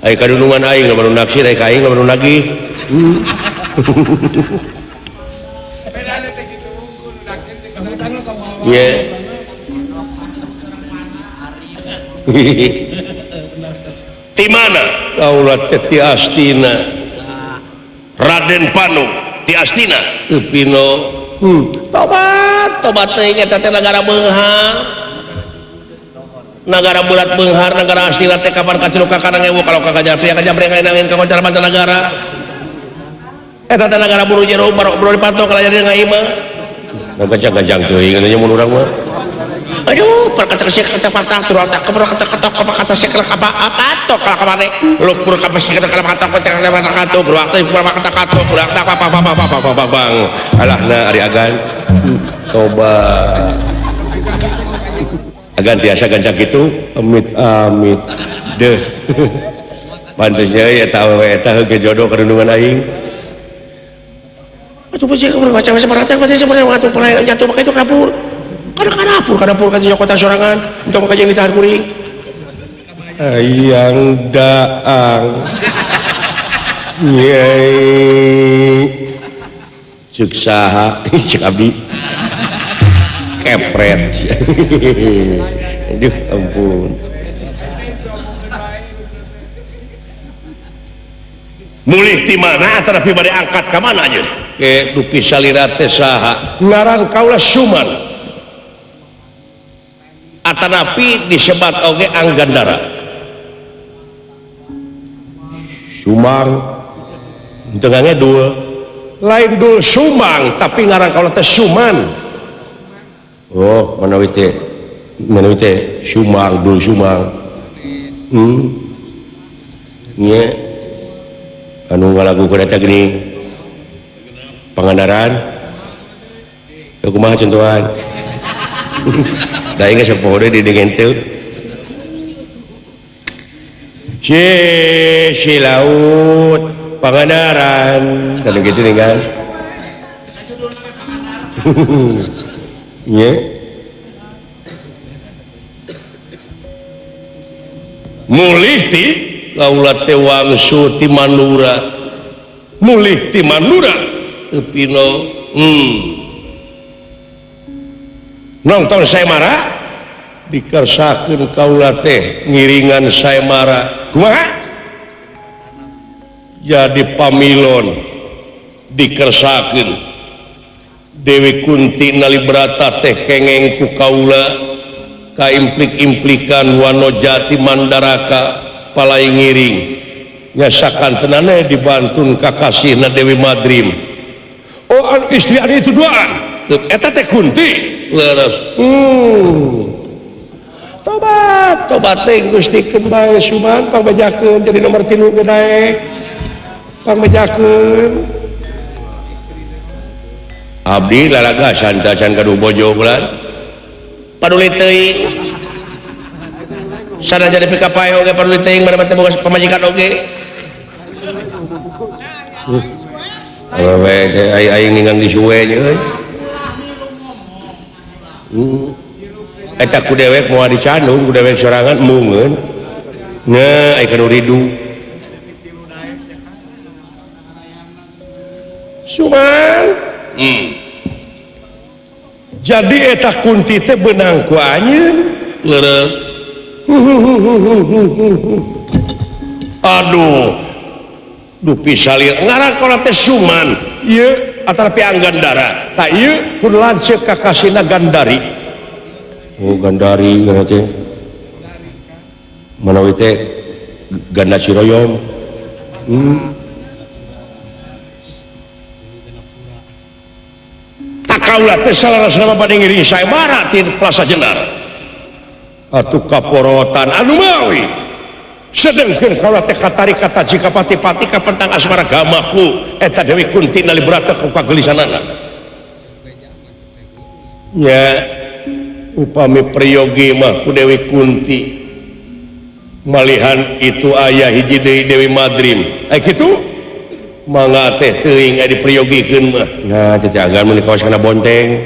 Ai kadunungan aing loba nu naksir ai ka aing loba nu nagih. Ye. Ti mana? Kaula teh ti Astina. Raden Panu ti Astina. Pino. Tobat, tobat teuing eta teh nagara beunghar. Nagara bulat beunghar, nagara Astina teh kapan kacuruk ka kanang ewu kalau ka Gajah Pria ka koncara mancanagara. Eta teh nagara buru jero baro dipanto kalayan ngaimah. Gajang-gajang teuing nya mun urang mah. Aduh, perkata kata patah turun tak kemur kata kata kata kata sekala apa apa toh kalau kemana lupur kapa sekala kata kata kata kata kata berwaktu berapa kata kata berwaktu apa apa apa apa apa bang alah na ari agan coba agan biasa gancang gitu amit amit deh pantasnya ya tahu eta heuh jodoh kadunungan aing. Atuh sih kemur baca baca merata baca sebenarnya waktu pernah jatuh pakai itu dapur. Kadang kadapur kan kota sorangan untuk makanya yang ditahan kuring ayang daang nyai cek saha cek abdi kepret. Aduh ampun mulih ti mana tetapi bade angkat ka mana aja ke dupi salira teh saha ngaran kaula Suman atanapi disebat oge Anggandara Sumang tengahnya dua lain dul Sumang tapi ngarang kaula teh Suman. Oh manawi teh Sumang dul Sumang. Nya anu ngalagukeun eta geuning Pangandaran kumaha contohan. Da geus sapoho deui didengen teu. Si laut Pangandaran tadi gitu nih kan. Nya. Mulih ti kaula teh wangsu ti Mandura. Mulih ti Mandura teu pino. Nonton Saemara dikersakeun kaula teh ngiringan Saemara kumaha jadi pamilon dikersakeun Dewi Kunti Nalibrata teh kengeng ku kaula kaimplik-implikan Wanojati Mandaraka palai ngiring nyasakan tenane dibantun kakasihna Dewi Madrim. Oh anu istri anu itu duaan eta teh Kunti leres. Tobat tobat teh Gusti keun bae Suman pangbejakeun jadi nomor 3 ge daek pangbejakeun abdi lalagasan tacan gaduh bojo bulan paduli teuing sanajan pika pae oge paduli teuing mana teh boga pamajikan oge. Awewe teh aing ninggang di suwe euy. Eta ku dewek moal dicandung ku dewek sorangan mungeun nya ai kanu ridu Suman. Jadi eta Kunti teh beunang ku anjeun leres. Aduh dupi salir ngaran kaula teh Suman ieu atanapi Anggandara tak ieu pun lanceuk ka kasina Gandari. Oh Gandari ngaran teh manawi teh Ganda Ciroyom. Tak kaula teh salarasna bade ngiring Saemara ti Plaza Jenar atuh kaporotan anu mawi sedengkeun kaula teh katarik kata jika pati-pati kapentang asmara gamaku eta Dewi Kunti Nalibrata ku kagelisanana nya upami priyogi mah ku Dewi Kunti malihan itu aya hiji deui Dewi Madrim ai kitu mangga teh teuing aya dipriyogikeun mah. Nah cacagan mun kawas kana bonteng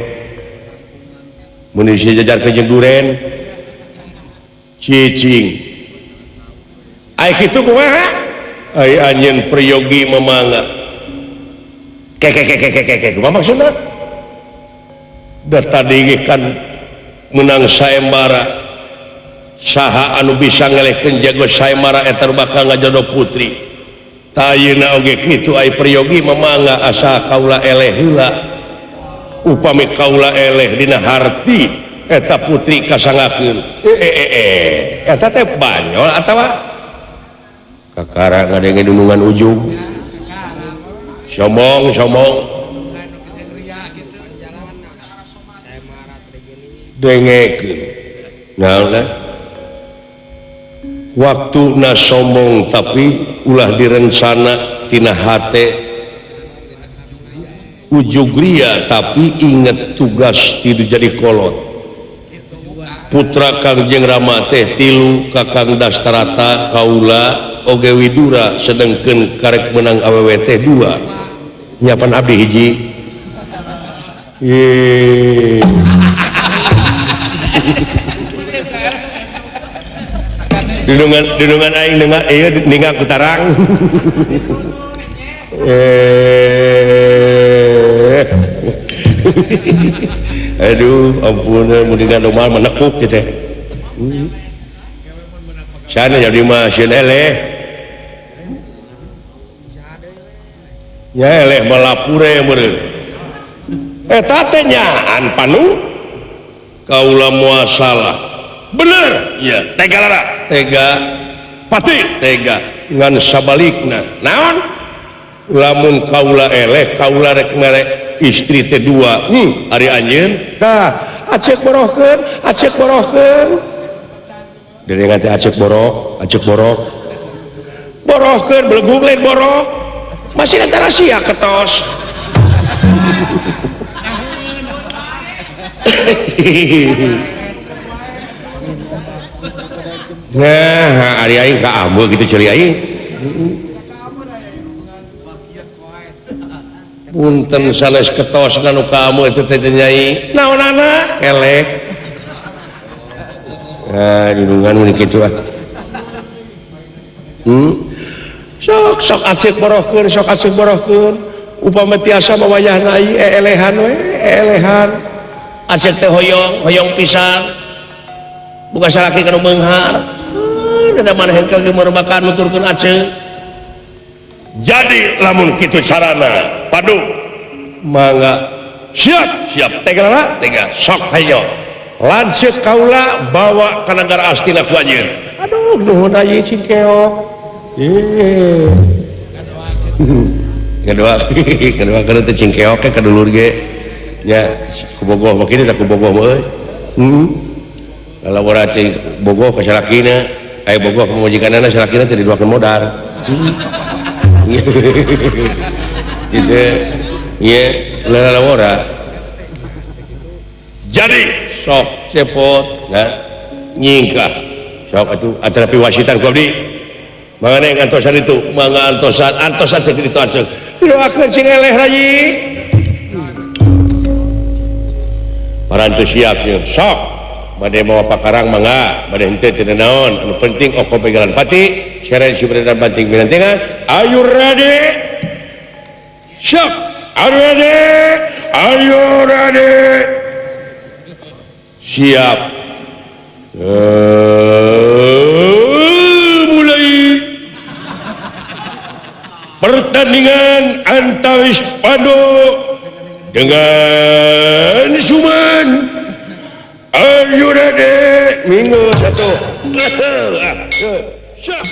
mun dijajarkeun jeung duren cicing Ai kitu kumaha? Ai anjeun priyogi memangga. Keke kumaha maksudna? Da tadi kan menang sayembara. Saha anu bisa ngelehkeun jago sayembara eta bakal ngajodoh putri. Tah ayeuna oge kitu ai priyogi memangga asa kaula eleh heula. Upami kaula eleh dina harti eta putri kasangakeun. Eta teh banyol atawa kakara ngadenge dunungan ujung. Sombong dengekeun. Naon lah? Waktuna sombong tapi ulah direncana tina hate ujug ria tapi inget tugas tidu jadi kolot. Putra Kangjeng Rama teh tilu Kakang Dastarata kaula oge Widura sedengkeun karek menang awewe teh dua nyapan abdi hiji. Ye. Dunungan aing dengar ieu ninggal ku tarang. Aduh, ampun mun dina domba menekuk teh teh. Sana jadi mah sieun eleh. Ya eleh malapure meureun. Eta teh nyaan panu kaula moal salah. Bener, ya tega lara, tega pati, tega ngan sabalikna. Naon? Lamun kaula eleh, kaula rek mere istri teh dua. Ari anjeun tah acek borohkeun, acek borohkeun. Dedengan teh acek borok, acek borok. Borohkeun belegug lain borok. Masih ada rahasia ketos. Nah, ari aing ka ameu kitu ceuli aing. Punten sanes ketos nu ka ameu itu teh nyai. Naonana? Kelek. Nah, dunungan mun kitu ah. Sok sok acek borohkeun, sok acek borohkeun. Upama tiasa mawayahna ieu elehan we, elehan. Acek teh hoyong, hoyong pisan. Bukan salaki kanu beunghar. Da maneh ka ge makan nuturkeun acek. Jadi lamun kitu carana, padu mangga siap, siap tega lara, tega sok hayo. Lanceuk kaula bawa ka nagara Astina ku anjeun. Aduh, nuhun ayi cingkeok. Kedua, kedua kana teh cingkeok ka dulur ge. Nya ku bogoh mah kitu tah ku bogoh mah euy. Lalawara teh bogoh ka salakina, aya bogoh ka pamajikanana salakina teh diduakeun modar. Gitu ye lalawara. Jadi sok cepot nah nyingkah. Sok atuh atarapi wasitan ku abdi. Mangga antosan itu, mangga antosan, antosan cek ditu acek. Didoakeun sing eleh rayi. Parantos siap siap. Sok bade mawa pakarang mangga, bade henteu teu naon, anu penting oko begalan pati, seren subredan banting binantengan. Are you ready? Siap. Are you ready? Are you ready? Siap. Mulai pertandingan antawis Pado dengan Suman. Are you ready? Minggu satu. Siap.